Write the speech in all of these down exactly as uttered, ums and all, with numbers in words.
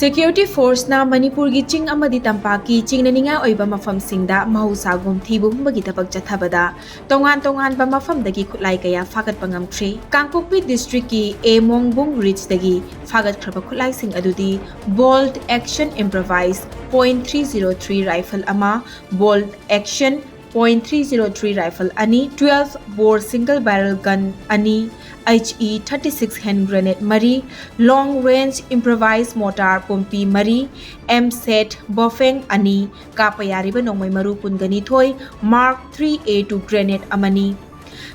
Security Forceꯅ ꯃꯅꯤꯄꯨꯔꯒꯤ ꯆꯤꯡ ꯑꯃꯗꯤ ꯇꯝꯄꯥꯛꯀꯤ ꯆꯤꯡꯅꯅꯤꯡꯉꯥꯏ ꯑꯣꯏꯕ ꯃꯐꯝꯁꯤꯡꯗ ꯃꯍꯧꯁꯥꯒꯨꯝ ꯊꯤꯕ ꯍꯨꯝꯕꯒꯤ ꯊꯕꯛ ꯆꯠꯊꯕꯗ ꯇꯣꯉꯥꯟ ꯇꯣꯉꯥꯟꯕ ꯃꯐꯝꯗꯒꯤ ꯈꯨꯠꯂꯥꯏ ꯀꯌꯥ ꯐꯥꯒꯠꯄ ꯉꯝꯈ꯭ꯔꯦ꯫ ꯀꯥꯡꯄꯣꯛꯄꯤ districtꯀꯤ ꯑꯦ ꯃꯣꯡꯕꯨꯡ ꯔꯤꯖꯇꯒꯤ ꯐꯥꯒꯠꯈ꯭ꯔꯕ ꯈꯨꯠꯂꯥꯏꯁꯤꯡ ꯑꯗꯨꯗꯤ Bolt Action Improvised point three zero three rifle ꯑꯃ, Bolt Action point three zero three rifle ꯑꯅꯤ, twelve bore single barrel gun ꯑꯅꯤ, H E thirty six hand grenade ꯃꯔꯤ, long range improvised mortar ꯄꯨꯝꯄꯤ ꯃꯔꯤ, M set Bofeng ꯑꯅꯤ, ꯀꯥꯞꯄ ꯌꯥꯔꯤꯕ ꯅꯣꯡꯃꯩ ꯃꯔꯨ ꯀꯨꯟꯒ ꯅꯤꯊꯣꯏ, Mark three A two grenade ꯑꯃꯅꯤ꯫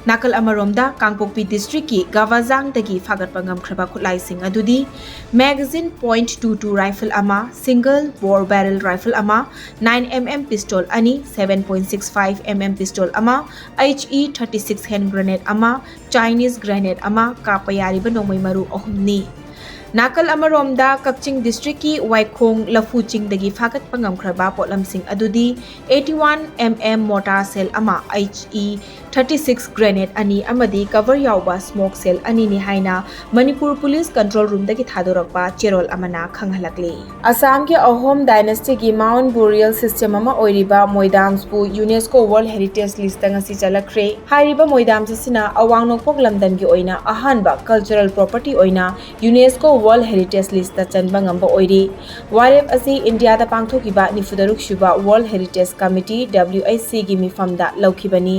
ꯅꯥꯀꯜ ꯑꯃꯔꯣꯝꯗ ꯀꯥꯡꯄꯣꯛꯄꯤ districtꯀꯤ ꯒꯥꯕꯥꯖꯥꯡꯗꯒꯤ ꯐꯥꯒꯠꯄ ꯉꯝꯈ꯭ꯔꯕ ꯈꯨꯠꯂꯥꯏꯁꯤꯡ ꯑꯗꯨꯗꯤ magazine point two two rifle ꯑꯃ, single bore barrel rifle ꯑꯃ, nine M M pistol ꯑꯅꯤ, seven point six five M M pistol ꯑꯃ, H E thirty six hand grenade ꯑꯃ, Chinese grenade ꯑꯃ, ꯀꯥꯞꯄ ꯌꯥꯔꯤꯕ ꯅꯣꯡꯃꯩ ꯃꯔꯨ ꯑꯍꯨꯝꯅꯤ꯫ ꯅꯥꯀꯜ ꯑꯃꯔꯣꯝꯗ ꯀꯛꯆꯤꯡ districtꯀꯤ ꯋꯥꯏꯈꯣꯡ ꯂꯐꯨ ꯆꯤꯡꯗꯒꯤ ꯐꯥꯒꯠꯄ ꯉꯝꯈ꯭ꯔꯕ ꯄꯣꯠꯂꯝꯁꯤꯡ ꯑꯗꯨꯗꯤ eighty one M M mortar shell ꯑꯃ, H E thirty six grenade ꯑꯅꯤ ꯑꯃꯗꯤ cover ꯌꯥꯎꯕ smoke shell ꯑꯅꯤꯅꯤ ꯍꯥꯏꯅ ꯃꯅꯤꯄꯨꯔ Police Control Roomꯗꯒꯤ ꯊꯥꯗꯣꯔꯛꯄ ꯆꯦꯔꯣꯜ ꯑꯃꯅ ꯈꯪꯍꯜꯂꯛꯂꯤ꯫ ꯑꯁꯥꯝꯒꯤ ꯑꯍꯣꯝ dynasty ꯒꯤ mound burial system ꯑꯃ ꯑꯣꯏꯔꯤꯕ ꯃꯣꯏꯗꯥꯝꯁꯄꯨ UNESCO World Heritage List ꯇ ꯉꯁꯤ ꯆꯜꯂꯛꯈ꯭ꯔꯦ꯫ ꯍꯥꯏꯔꯤꯕ ꯃꯣꯏꯗꯥꯝꯁ ꯑꯁꯤꯅ ꯑꯋꯥꯡ ꯅꯣꯡꯄꯣꯛ ꯂꯝꯗꯝꯒꯤ ꯑꯣꯏꯅ ꯑꯍꯥꯟꯕ cultural property ꯑꯣꯏꯅ UNESCO World Heritage List ꯇ ꯆꯟꯕ ꯉꯝꯕ ꯑꯣꯏꯔꯤ꯫ ꯋꯥꯔꯦꯞ ꯑꯁꯤ ꯏꯟꯗꯤꯌꯥꯗ ꯄꯥꯡꯊꯣꯛꯈꯤꯕ ꯅꯤꯐꯨꯇꯔꯨꯛ ꯁꯨꯕ World Heritage Committee, W H C ꯒꯤ ꯃꯤꯐꯝꯗ ꯂꯧꯈꯤꯕꯅꯤ꯫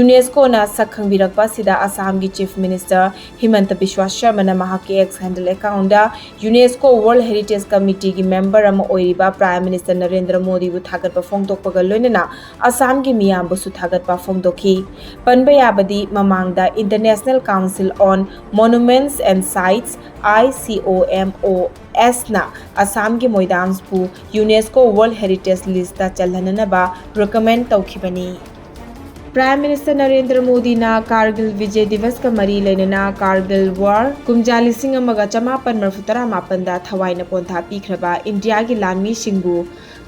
UNESCOꯅ ꯁꯛ ꯈꯪꯕꯤꯔꯛꯄ ꯑꯁꯤꯗ ꯑꯁꯥꯝꯒꯤ Chief Minister ꯍꯤꯃꯟꯇ ꯕꯤꯁ꯭ꯋꯥ ꯁꯔꯃꯅ ꯃꯍꯥꯛꯀꯤ X handle account ꯗ UNESCO World Heritage Committee ꯒꯤ member ꯑꯃ ꯑꯣꯏꯔꯤꯕ Prime Minister ꯅꯔꯦꯟꯗ꯭ꯔ ꯃꯣꯗꯤꯕꯨ ꯊꯥꯒꯠꯄ ꯐꯣꯡꯗꯣꯛꯄꯒ ꯂꯣꯏꯅꯅ ꯑꯁꯥꯝꯒꯤ ꯃꯤꯌꯥꯝꯕꯨꯁꯨ ꯊꯥꯒꯠꯄ ꯐꯣꯡꯗꯣꯛꯈꯤ꯫ ꯄꯟꯕ ꯌꯥꯕꯗꯤ ꯃꯃꯥꯡꯗ International Council on Monuments and Sites, ICOMOS ꯅ ꯑꯁꯥꯝꯒꯤ ꯃꯣꯏꯗꯥꯝꯁꯄꯨ UNESCO World Heritage List ꯇ ꯆꯜꯍꯟꯅꯅꯕ recommend ꯇꯧꯈꯤꯕꯅꯤ꯫ Prime Minister ꯅꯔꯦꯟꯗ꯭ꯔ ꯃꯣꯗꯤꯅ ꯀꯥꯔꯒꯤꯜ ꯕꯤꯖꯦ ꯗꯤꯕꯁꯀ ꯃꯔꯤ ꯂꯩꯅꯅ Kargil War ꯀꯨꯝꯖꯥ ꯂꯤꯁꯤꯡ ꯑꯃꯒ ꯆꯃꯥꯄꯟ ꯃꯔꯤꯐꯨ ꯇꯔꯥ ꯃꯥꯄꯟꯗ ꯊꯋꯥꯏꯅ ꯄꯣꯟꯊꯥ ꯄꯤꯈ꯭ꯔꯕ ꯏꯟꯗꯤꯌꯥꯒꯤ ꯂꯥꯟꯃꯤꯁꯤꯡꯕꯨ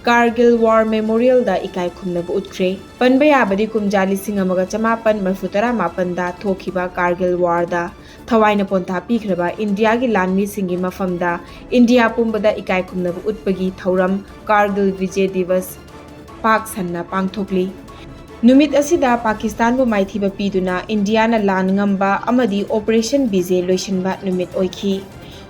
Kargil War Memorial ꯗ ꯏꯀꯥꯏ ꯈꯨꯝꯅꯕ ꯎꯠꯈ꯭ꯔꯦ꯫ ꯄꯟꯕ ꯌꯥꯕꯗꯤ ꯀꯨꯝꯖꯥ ꯂꯤꯁꯤꯡ ꯑꯃꯒ ꯆꯃꯥꯄꯟ ꯃꯔꯤꯐꯨ ꯇꯔꯥ ꯃꯥꯄꯟꯗ ꯊꯣꯛꯈꯤꯕ Kargil War ꯗ ꯊꯋꯥꯏꯅ ꯄꯣꯟꯊꯥ ꯄꯤꯈ꯭ꯔꯕ ꯏꯟꯗꯤꯌꯥꯒꯤ ꯂꯥꯟꯃꯤꯁꯤꯡꯒꯤ ꯃꯐꯝꯗ ꯏꯟꯗꯤꯌꯥ ꯄꯨꯝꯕꯗ ꯏꯀꯥꯏ ꯈꯨꯝꯅꯕ ꯎꯠꯄꯒꯤ ꯊꯧꯔꯝ ꯀꯥꯔꯒꯤꯜ ꯕꯤꯖꯦ ꯗꯤꯋꯁ ꯄꯥꯛ ꯁꯟꯅ ꯄꯥꯡꯊꯣꯛꯂꯤ꯫ ꯅꯨꯃꯤꯠ ꯑꯁꯤꯗ ꯄꯥꯀꯤꯁꯇꯥꯟꯕꯨ ꯃꯥꯏꯊꯤꯕ ꯄꯤꯗꯨꯅ ꯏꯟꯗꯤꯌꯥꯅ ꯂꯥꯟ ꯉꯝꯕ ꯑꯃꯗꯤ ꯑꯣꯄꯔꯦꯁꯟ ꯕꯤꯖꯦ ꯂꯣꯏꯁꯤꯟꯕ ꯅꯨꯃꯤꯠ ꯑꯣꯏꯈꯤ꯫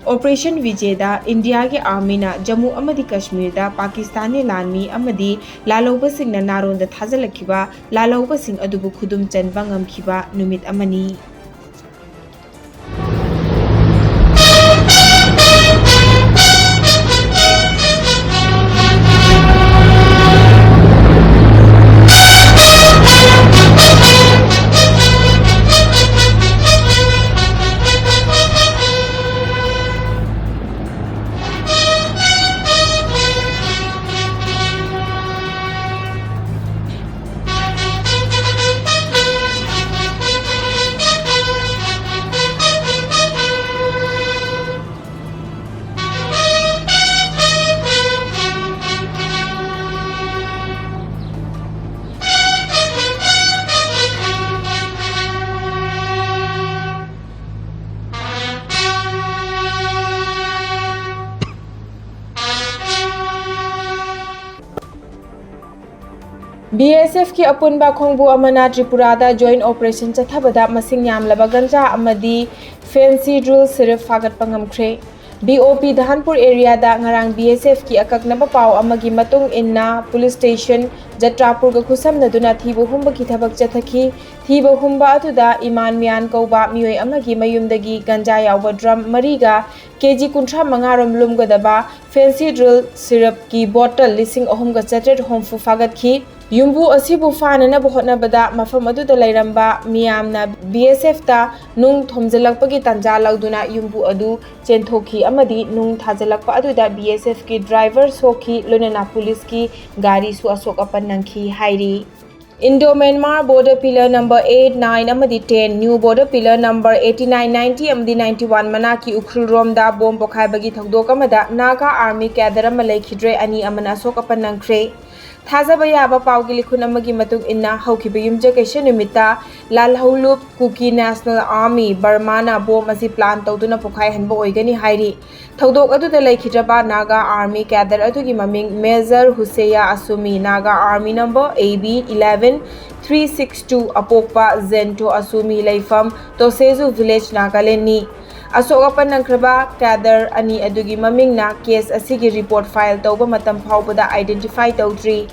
ꯑꯣꯄꯔꯦꯁꯟ ꯕꯤꯖꯦꯗ ꯏꯟꯗꯤꯌꯥꯒꯤ ꯑꯥꯔꯃꯤꯅ ꯖꯝꯃꯨ ꯑꯃꯗꯤ ꯀꯥꯁꯃꯤꯔꯗ ꯄꯥꯀꯤꯁꯇꯥꯟꯒꯤ ꯂꯥꯟꯃꯤ ꯑꯃꯗꯤ ꯂꯥꯜꯍꯧꯕꯁꯤꯡꯅ ꯅꯥꯔꯣꯟꯗ ꯊꯥꯖꯤꯜꯂꯛꯈꯤꯕ ꯂꯥꯜꯍꯧꯕꯁꯤꯡ ꯑꯗꯨꯕꯨ ꯈꯨꯗꯨꯝ ꯆꯟꯕ ꯉꯝꯈꯤꯕ ꯅꯨꯃꯤꯠ ꯑꯃꯅꯤ꯫ ꯕꯤ ꯑꯦꯁ ꯑꯦꯐꯀꯤ ꯑꯄꯨꯟꯕ ꯈꯣꯡꯕꯨ ꯑꯃꯅ ꯇ꯭ꯔꯤꯄꯨꯔꯥꯗ ꯖꯣꯏꯟ ꯑꯣꯄꯔꯦꯁꯟ ꯆꯠꯊꯕꯗ ꯃꯁꯤꯡ ꯌꯥꯝꯂꯕ ꯒꯟꯖꯥ ꯑꯃꯗꯤ ꯐꯦꯟꯁꯤ ꯗ꯭ꯔꯤꯜ ꯁꯤꯔꯞ ꯐꯥꯒꯠꯄ ꯉꯝꯈ꯭ꯔꯦ꯫ ꯕꯤ ꯑꯣ ꯄꯤ ꯙꯥꯟꯄꯨꯔ ꯑꯦꯔꯤꯌꯥꯗ ꯉꯔꯥꯡ ꯕꯤ ꯑꯦꯁ ꯑꯦꯐꯀꯤ ꯑꯀꯛꯅꯕ ꯄꯥꯎ ꯑꯃꯒꯤ ꯃꯇꯨꯡ ꯏꯟꯅ ꯄꯨꯂꯤꯁ ꯁ꯭ꯇꯦꯁꯟ ꯖꯇ꯭ꯔꯥꯄꯨꯔꯒ ꯈꯨꯠꯁꯝꯅꯗꯨꯅ ꯊꯤꯕ ꯍꯨꯝꯕꯒꯤ ꯊꯕꯛ ꯆꯠꯊꯈꯤ꯫ ꯊꯤꯕ ꯍꯨꯝꯕ ꯑꯗꯨꯗ ꯏꯃꯥꯟ ꯃꯤꯌꯥꯟ ꯀꯧꯕ ꯃꯤꯑꯣꯏ ꯑꯃꯒꯤ ꯃꯌꯨꯝꯗꯒꯤ ꯒꯟꯖꯥ ꯌꯥꯎꯕ ꯗ꯭ꯔꯝ ꯃꯔꯤꯒ ꯀꯦ ꯖꯤ ꯀꯨꯟꯊ꯭ꯔꯥ ꯃꯉꯥ ꯔꯣꯝ ꯂꯨꯝꯒꯗꯕ ꯐꯦꯟꯁꯤ ꯗ꯭ꯔꯤꯜ ꯁꯤꯔꯞꯀꯤ ꯕꯣꯇꯜ ꯂꯤꯁꯤꯡ ꯑꯍꯨꯝꯒ ꯆꯥꯇ꯭ꯔꯦꯠ ꯍꯨꯝꯐꯨ ꯐꯥꯒꯠꯈꯤ꯫ ꯌꯨꯝꯕꯨ ꯑꯁꯤꯕꯨ ꯐꯥꯅꯅꯕ ꯍꯣꯠꯅꯕꯗ ꯃꯐꯝ ꯑꯗꯨꯗ ꯂꯩꯔꯝꯕ ꯃꯤꯌꯥꯝꯅ ꯕꯤ ꯑꯦꯁ ꯑꯦꯐꯇ ꯅꯨꯡ ꯊꯣꯝꯖꯤꯜꯂꯛꯄꯒꯤ ꯇꯥꯟꯖꯥ ꯂꯧꯗꯨꯅ ꯌꯨꯝꯕꯨ ꯑꯗꯨ ꯆꯦꯟꯊꯣꯛꯈꯤ ꯑꯃꯗꯤ ꯅꯨꯡ ꯊꯥꯖꯤꯜꯂꯛꯄ ꯑꯗꯨꯗ ꯕꯤ ꯑꯦꯁ ꯑꯦꯐꯀꯤ ꯗ꯭ꯔꯥꯏꯚꯔ ꯁꯣꯛꯈꯤ, ꯂꯣꯏꯅꯅ ꯄꯨꯂꯤꯁꯀꯤ ꯒꯥꯔꯤꯁꯨ ꯑꯁꯣꯛ ꯑꯄꯟ ꯅꯪꯈꯤ ꯍꯥꯏꯔꯤ꯫ Indo-Myanmar border pillar number eight, nine ꯑꯃꯗꯤ ten, new border pillar number eighty nine, ninety ꯑꯃꯗꯤ ninety one ꯃꯅꯥꯛꯀꯤ ꯎꯈ꯭ꯔꯨꯜ ꯔꯣꯝꯗ ꯕꯣꯝ ꯄꯣꯈꯥꯏꯕꯒꯤ ꯊꯧꯗꯣꯛ ꯑꯃꯗ Naga Army cadre ꯑꯃ ꯂꯩꯈꯤꯗ꯭ꯔꯦ, ꯑꯅꯤ ꯑꯃꯅ ꯑꯁꯣꯛ ꯑꯄꯟ ꯅꯪꯈ꯭ꯔꯦ꯫ ꯊꯥꯖꯕ ꯌꯥꯕ ꯄꯥꯎꯒꯤ ꯂꯤꯈꯨꯟ ꯑꯃꯒꯤ ꯃꯇꯨꯡ ꯏꯟꯅ, ꯍꯧꯈꯤꯕ ꯌꯨꯝꯖꯀꯩꯁ ꯅꯨꯃꯤꯠꯇ ꯂꯥꯜꯍꯧꯂꯨꯞ Kuki National Army, ꯕꯔꯃꯥꯅ ꯕꯣꯝ ꯑꯁꯤ plan ꯇꯧꯗꯨꯅ ꯄꯣꯈꯥꯏꯍꯟꯕ ꯑꯣꯏꯒꯅꯤ ꯍꯥꯏꯔꯤ꯫ ꯊꯧꯗꯣꯛ ꯑꯗꯨꯗ ꯂꯩꯈꯤꯗ꯭ꯔꯕ Naga Army cadre ꯑꯗꯨꯒꯤ ꯃꯃꯤꯡ Major Huseya Asumi, Naga Army number A B eleven three six two, ꯑꯄꯣꯛꯄ Zento Asumi, ꯂꯩꯐꯝ Tosezu Village, Nagaland ꯅꯤ꯫ ꯑꯁꯣꯛ ꯑꯄꯟ ꯅꯪꯈ꯭ꯔꯕ cadre ꯑꯅꯤ ꯑꯗꯨꯒꯤ ꯃꯃꯤꯡꯅ case ꯑꯁꯤꯒꯤ report file ꯇꯧꯕ ꯃꯇꯝ ꯐꯥꯎꯕꯗ identify ꯇꯧꯗ꯭ꯔꯤ꯫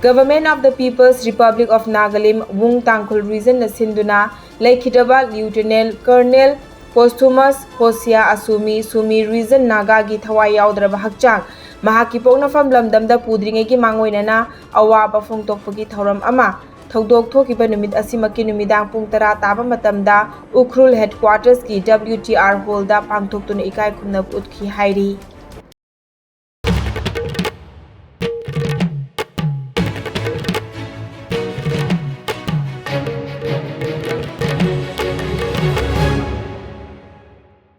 Government of the People's Republic of Nagalim, Wung Tangkhul Region ꯅ ꯁꯤꯟꯗꯨꯅ ꯂꯩꯈꯤꯗ꯭ꯔꯕ Lieutenant Colonel Posthumous Hosia Asumi, Sumy Region, Naga ꯒꯤ ꯊꯋꯥꯏ ꯌꯥꯎꯗ꯭ꯔꯕ ꯍꯛꯆꯥꯡ ꯃꯍꯥꯛꯀꯤ ꯄꯣꯛꯅꯐꯝ ꯂꯝꯗꯝꯗ ꯄꯨꯗ꯭ꯔꯤꯉꯩꯒꯤ ꯃꯥꯡꯑꯣꯏꯅꯅ ꯑꯋꯥꯕ ꯐꯣꯡꯗꯣꯛꯄꯒꯤ ꯊꯧꯔꯝ ꯑꯃ ꯊꯧꯗꯣꯛ ꯊꯣꯛꯈꯤꯕ ꯅꯨꯃꯤꯠ ꯑꯁꯤꯃꯛꯀꯤ ꯅꯨꯃꯤꯗꯥꯡ ꯄꯨꯡ ꯇꯔꯥ ꯇꯥꯕ ꯃꯇꯝꯗ ꯎꯈ꯭ꯔꯨꯜ headquarters ꯀꯤ W T R hall ꯗ ꯄꯥꯡꯊꯣꯛꯇꯨꯅ ꯏꯀꯥꯏ ꯈꯨꯝꯅꯕ ꯎꯠꯈꯤ ꯍꯥꯏꯔꯤ꯫